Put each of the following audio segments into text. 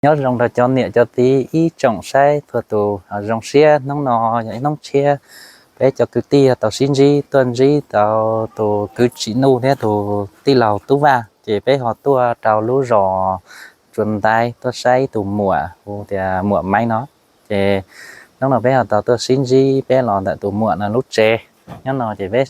Nyob zoo rau cov niam cov txiv ib tsoom saib txhua tus, zoo siab hnub no yog ib hnub tshiab, peb cov kwv tij tau sib ntsib tuaj ntsib tau tus kwv Tsim Nuj thiab tus tij laug Tub Vaj, ces peb ho tuaj rau lub zos Tsua Ntaiv tuaj saib tus muam hu tias muam Maiv no. Ces hnub no peb ho tau tuaj sib ntsib peb los ntawm tus muam no lub tsev. Nyob no ces peb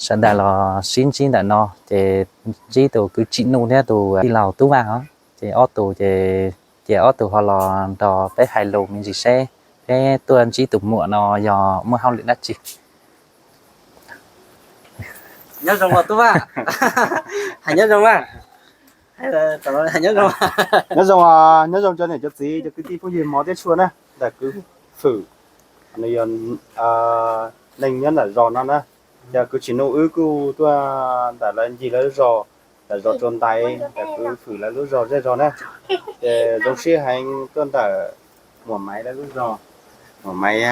sawv daws los sib ntsib ntawm no, ces ntsib tus kwv Tsim Nuj thiab tus tij laug Tub Vaj os. Ces ob tus ces, ces ob tus ho los nrog peb hais lus me ntsis seb peb tuaj ntsib tus muam no yog muaj hauj lwm dab tsi. Nyob zoo los Tub Vaj, hais nyob zoo mas. Nyob zoo, nyob zoo cov niam cov txiv cov kwv tij phooj ywg hmov thiab tshua na, ntawm kwv Fwm, nws yog neeg nyob ntawm zos no na. Yog kwv Tsim Nuj wb kuj tuaj ntawm lawv ncig lawv lub zos, ntawm zos Tsua Ntaiv ntawm kwv Fwm lawv lub zos zej zos na. Ces zoo siab heev tuaj ntawm muam Maiv lawv lub zos. Muam Maiv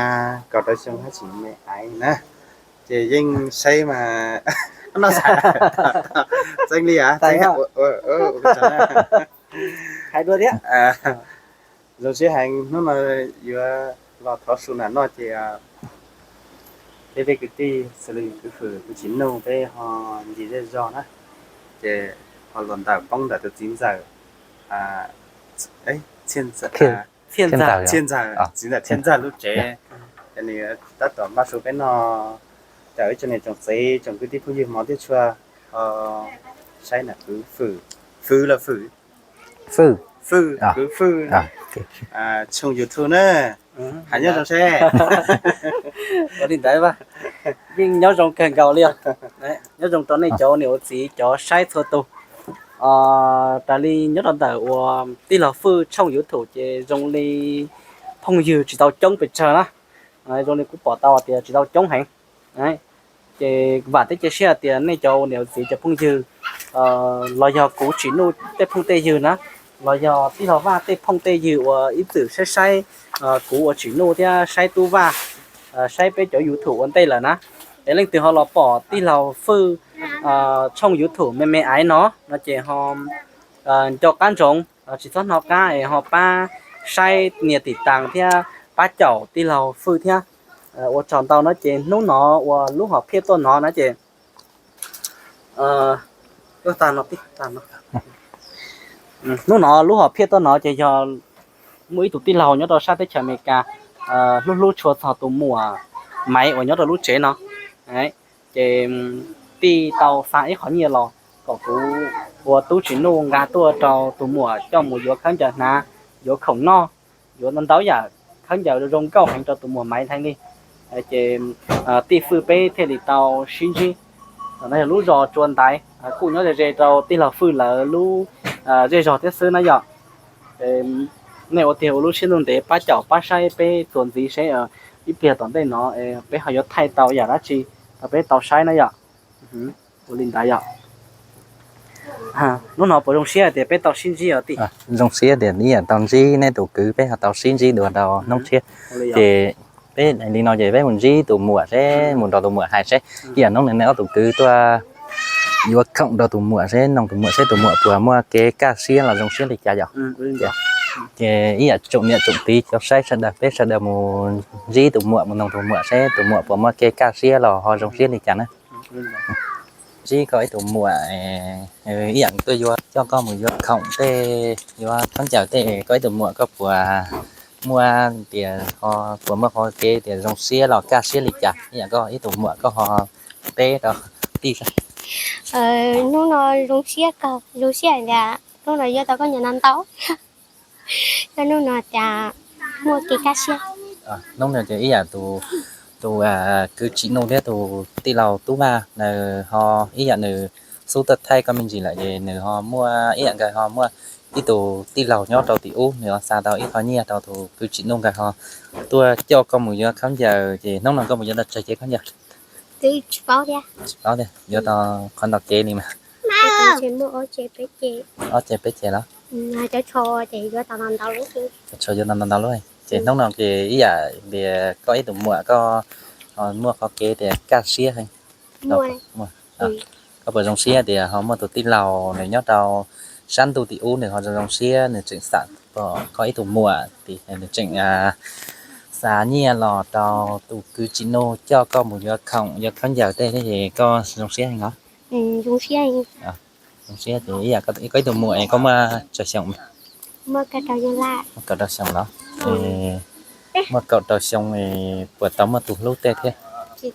kaum rau xyoo hab tsis me aiv na. Ces yeej saib mas, no xav txeeb li a, hais dua thiab. Zoo siab heev hnub no yuav los thov su nam noj ces peb peb kwv tij xws li kwv Fwm kwv Tsim Nuj peb ho ncig zej zog na, ces ho los ntawm poob ntawm tus txiv ntxawm, Txhiaj Ntxawm, Txhiaj Ntxawm, txiv ntxawm Txhiaj Ntxawm lub tsev. Ces nws tab tom npaj su peb noj, caw ib tsoom niam tsoom txiv tsoom kwv tij phooj ywg hmov thiab tshua ho saib nam kwv Fwm, Fwm los Fwm, Fwm, kwv Fwm tshooj YouTube na. Hais nyob zoo seb. Ua li ntawd, yeej nyob zoo kawg nkaus li os. Nyob zoo rau nej cov ua niam ua txiv cov saib txhua tus. Raws li nyob rau ntawm uas tij laug Fwm tshooj YouTube ces zoo li phooj ywg tsis tau coob pes tsawg na. Zoo li kuv pom tau tias tsis tau coob heev. Ces vam thiab cia siab tias nej cov ua niam ua txiv cov phooj ywg los yog kuv Tsim Nuj tej phooj tej ywg na, los yog tij laug Vaj tej phooj tej ywg uas ib txwm saib saib kuv ua Tsim Nuj thiab saib Tub Vaj, saib peb cov YouTube ua ntej lawm na, es leej twg ho los pom tij laug Fwm tshooj YouTube me me aiv no no ces ho nco qab ntsoov, tsis txhob hnov qab es ho pab saib nias tim tas thiab pab caum tij laug Fwm thiab. Ua tsaug ntau no ces hnub no uas lub hom phiaj tuaj no na ces hnub no lub hom phiaj tuaj no ces yog muaj ib tug tij laug nyob rau sab teb chaws Amelikas hlub hlub tshua txog tus muam Maiv uas nyob rau lub tsev no. Ces tij tau xa ib qho nyiaj los kom kuv ua tub Tsim Nuj nqa tuaj rau tus muam coj mus yuav khaub ncaws hnav, yuav khoom noj, yuav ntau ntau yam khaub ncaws zoo nkauj heev rau tus muam Maiv heev li. Ces tij Fwm peb thiaj li tau sib ntsib. No yog lub zos Tsua Ntaiv, kuj nyob ze ze rau tij laug Fwm lawv lub zej zog thiab xwb na yom. Nej ua tiag ua lub siab ntuj ntev pab caum pab saib peb txuas ntxiv seb ib pliag tom ntej no peb ho yuav thaij tau yam dab tsi rau peb tau saib na yom. Ua li ntawd yom. Hnub no puas zoo siab tias peb tau sib ntsib os tij? Zoo siab tias ib yam tau ntsib nej tus kwv, peb ho tau sib ntsib dua rau hnub tshiab. Ces peb li no ces peb mus ntsib tus muam seb, mus nrog tus muam hais seb ib yam hnub no nej ob tug kwv tuaj yuav khoom rau tus muam seb, noog tus muam seb tus muam puas muaj kev kaj siab los zoo siab li cas yom. Ces ib yam tsoom niam tsoom txiv cov saib sawv daws, peb sawv daws mus ntsib tus muam, mus noog tus muam seb tus muam puas muaj kev kaj siab los ho zoo siab li cas na. Ntsib koj ib tug muam, ib yam tuaj yuav, coj koj mus yuav khoom tej, yuav khaub ncaws tej, koj ib tug muam koj puas muaj tias ho puas muaj qhov kev tias zoo siab los kaj siab li cas, ib yam koj ib tug muam koj ho teb rau tij saib. Hnub no zoo siab kawg, zoo siab tias hnub no yuav tau koj nyiam no ntau, hnub no tias muaj kev kaj siab. Hnub no ces ib yam tus kwv Tsim Nuj thiab tus tij laug Tub Vaj nws ho ib yam nws xub tuaj thaij koj me ntsis lawm ces nws ho muaj ib yam nkawd ho muaj ib tug tij laug nyob rau tim ub, nws ho xa tau ib qho nyiaj rau tus kwv Tsim Nuj nkawd ho tuaj coj koj mus yuav khaub ncaws, ces hnub no koj mus yuav tau tsawg cev khaub ncaws? Tsis paub tias yuav tau qhov ntau kev li mas. Ob cev peb cev los? Cov tsho yuav tau ntau ntau lub. Ces hnub no ces ib yam tias koj ib tug muam koj muaj qhov kev tias kaj siab heev. Koj puas zoo siab tias ho muaj tus tij laug nws nyob rau sab ntuj tim ub nws ho zoo zoo siab nws tseem xa Pom koj ib tug muam tim nws tseem xa nyiaj los rau tus kwv Tsim Nuj coj koj mus yuav khoom yuav khaub ncaws tej thiab ces koj zoo siab heev los? Zoo siab ces ib yam koj ib tug muam es koj muaj tsawg xyoo? Muaj kaum rau xyoo los? Muaj kaum rau xyoo es puas tau muaj tus hlub tej thiab? Tsis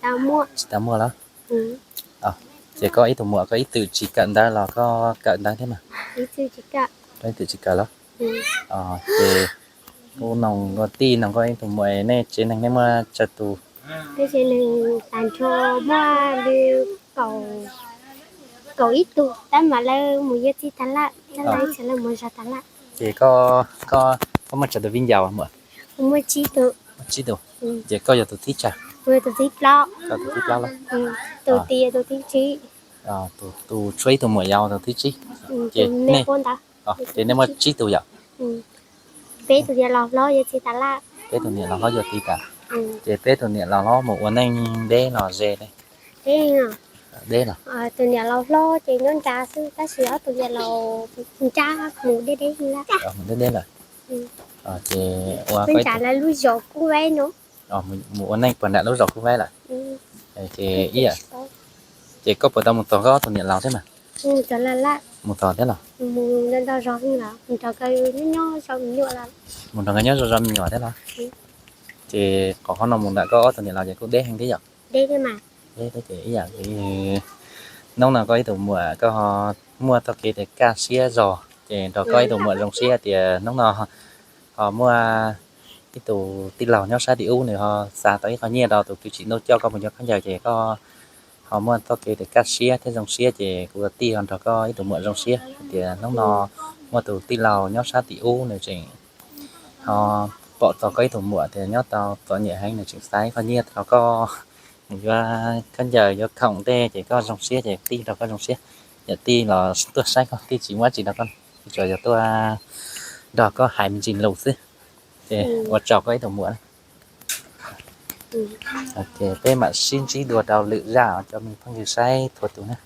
tau muaj los? Ces koj ib tug muam koj ib txwm tsis kawm ntawv los koj kawm ntawv thiab mas? Koj ib txwm tsis kawm los? Ces kuv noog koj tij noog koj ib tug muam, nej tsev neeg nej muaj tsawg tus? Peb tsev neeg tag nrho muaj li kaum ib tug, tab mas lawv mus yuav txiv tag lawm, tab lawv ib txhia lawv mus zog tag lawm. Ces koj muaj tsawg tus viv ncaus muam? Muaj tsib tus. Ces koj yog tus thib tsawg? Tus thib plaub. Tus tias tus thib tsib. Tus tshuav ib tug muam yau tus thib tsib. Ces nej muaj tsib tus yom? Peb tus niam laus hlob yuav txiv tas lawm. Peb tus niam laus hlob yuav txiv tas. Ces peb tus niam laus hlob mus ua neej deb los ze? Deb los? Tus niam laus hlob ces nyob nrad xwb tab sis ob tus niam laus nrab mus deb deb lawm. Mus deb deb lawm. Ces ua nram lawv lub zos Kub Vaib no. Mus ua neej puag nram lub zos Kub Vaib lawm. Ces ib yam, ces koj puas tau mus txog koj ob tus niam laus thiab mas? Mus txog thiab los? Mus nrog nkawd nyob zov zov me nyuam thiab los? Ces qhov qhov no mus ntawm koj ob tug niam laus ces kuj deb heev thiab yom? Deb thiab ces ib yam li hnub no koj ib tug muam koj ho muaj txoj kev tias kaj siab zog ces nrog koj ib tug muam zoo siab tias hnub no ho muaj ib tug tij laug nyob sab tim ub nws ho xa tau ib qho nyiaj rau tus kwv Tsim Nuj coj koj mus yuav khaub ncaws ces koj ho muaj txoj kev tias kaj siab thiab zoo siab ces kuv ua tij ho nrog koj ib tug muam zoo siab hais tias hnub no muaj tus tij laug nyob sab tim ub nws tseem ho pom txog koj ib tug muam tias nyob tau txom nyem heev nws tseem xa ib qho nyiaj rau koj mus yuav khaub ncaws yuav khoom tej ces koj zoo siab ces tij nrog koj zoo siab. Yog tij los tuaj saib koj, tij tsis muaj dab tsi rau koj, tsuas yog tuaj nrog koj hais me ntsis lus xwb. Ces ua tsaug koj ib tug muam. Ces peb mam sib ntsib dua rau lwm zaj cov me phooj ywg saib txhua tus na.